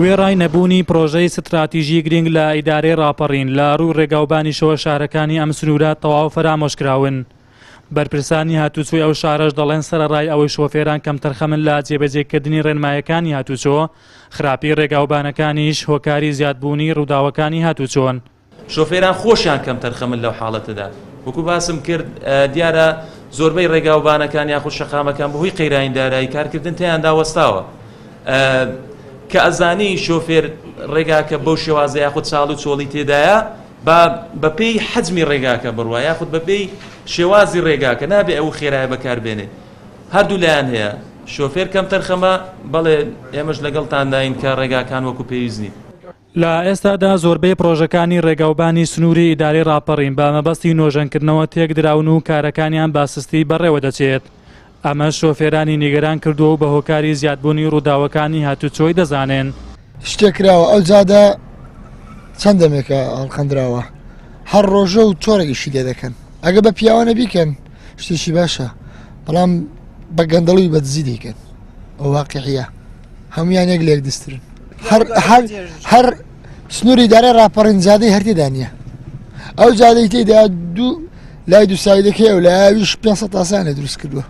وێڕای نەبوونی پرۆژەی ستراتیژی گرینگ لە ئیدارەی ڕاپەڕین، لە ڕووی ڕێگاوبانیشەوە شارەکانی ئەم سنوورە تەواو فەرامۆشکراون. بەرپرسانی هاتوچۆی ئەو شارەش دەڵێن سەرەڕای ئەوەی شۆفێران کەمتەرخەمن لە جێبەجێکردنی ڕێنمایەکانی هاتوچۆ، خراپی ڕێگاوبانەکانیش هۆکاری زیادبوونی ڕووداوەکانی هاتوچۆن. شۆفێران خۆشیان کەمتەرخەمن لەو حاڵەتەدا. وەکو باسم کرد دیارە زۆربەی ڕێگاوبانەکان یاخود شەقامەکان بەهۆی قەیرانی دارایی کارکردن تیاندا وەستاوە. کە ئەزانی شۆفێر ڕێگاکە بەو شێوازە یاخود چاڵ و چۆڵی تێدایە با بەپێی حەجمی ڕێگاکە بڕوا یاخود بەپێی شێوازی ڕێگاکە نابێ ئەو خێرایە بەکار بێنێ. هەردوو لایەن هەیە شۆفێر کەمتەرخەمە، بەڵێ ئێمەش لەگەڵتانداین کە ڕێگاکان وەکو پێویست نین. لە ئێستادا زۆربەی پڕۆژەکانی ڕێگاوبانی سنووری ئیدارەی ڕاپەڕین بە مەبەستی نۆژەنکردنەوە تێکدراون و کارەکانیان بە سستی بەڕێوەدەچێت، ئەمەش شۆفێرانی نیگەران کردووە و بە هۆکاری زیادبوونی ڕووداوەکانی هاتوچۆی دەزانن. شتێک کراوە ئەو جادە چەند دەمێکە هەڵقەندراوە هەر ڕۆژە و چۆرێک ئیشی لێ دەکەن ئەگە بە پیاوانە بیکەن شتێکی باشە بەڵام بە گەندەڵی بە دزی دەیکەن ئەو واقعیە هەمویان یەک لێک دسترن هەر هەر هەر سنووری دارە راپەڕین جادەی هەر تێدا نییە ئەو جادەی تێدا دوو لای دوو سایدەکەی و لایویش 500 تاسانە دروست کردووە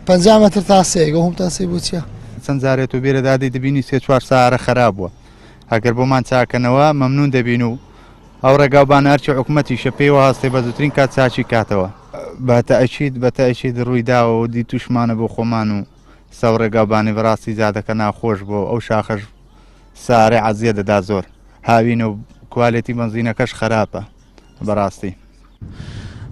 50 متر تاسەیەک هەم تاسەی بۆ چیە؟ چەند جارێت و بێرە دادەی دەبینی سێ چوار سارە خراپ بووە ئەگەر بۆمان چاکەنەوە مەمنون دەبین و ئەو ڕێگاوبانە هەرچی حکومەتیشە پێیوە هەستێ بە زووترین کات چاکی کاتەوە. بە تەئکید بە تەئکید ڕووی داوە و دیتوشمانە بۆ خۆمان و سەو ڕێگاوبانی بەڕاستی جادەکە ناخۆش بووە و ئەو شاخەش سارەی عەزیە دەدا زۆر هاوینە و کوالێتی بەنزینەکەش خەراپە بەڕاستی.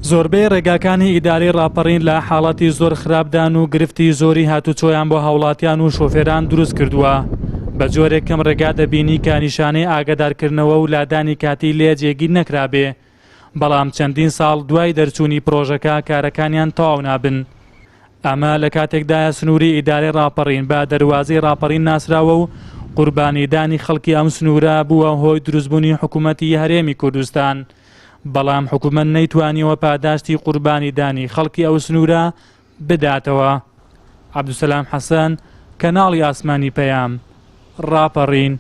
زۆربەی ڕێگاکانی ئیدارەی ڕاپەڕین لە حاڵەتی زۆر خراپدان و گرفتی زۆری هاتوچۆیان بۆ هاوڵاتیان و شۆفێران دروست کردووە، بە جۆرێک کەم ڕێگا دەبینی کە نیشانەی ئاگادارکردنەوە و لادانی کاتی لێ جێگیر نەکرابێ، بەڵام چەندین ساڵ دوای دەرچوونی پڕۆژەکە کارەکانیان تەواو نابن. ئەمە لە کاتێکدایە سنووری ئیدارەی ڕاپەڕین بە دەروازەی ڕاپەڕین ناسراوە و قوربانیدانی خەڵکی ئەم سنوورە بووە هۆی دروستبوونی حکوومەتی هەرێمی کوردستان، بەڵام حکوومەت نەیتوانیوە پاداشتی قوربانیدانی خەڵکی ئەو سنوورە بداتەوە. عەبدولسەلام حەسەن، کەناڵی ئاسمانی پەیام، ڕاپەڕین.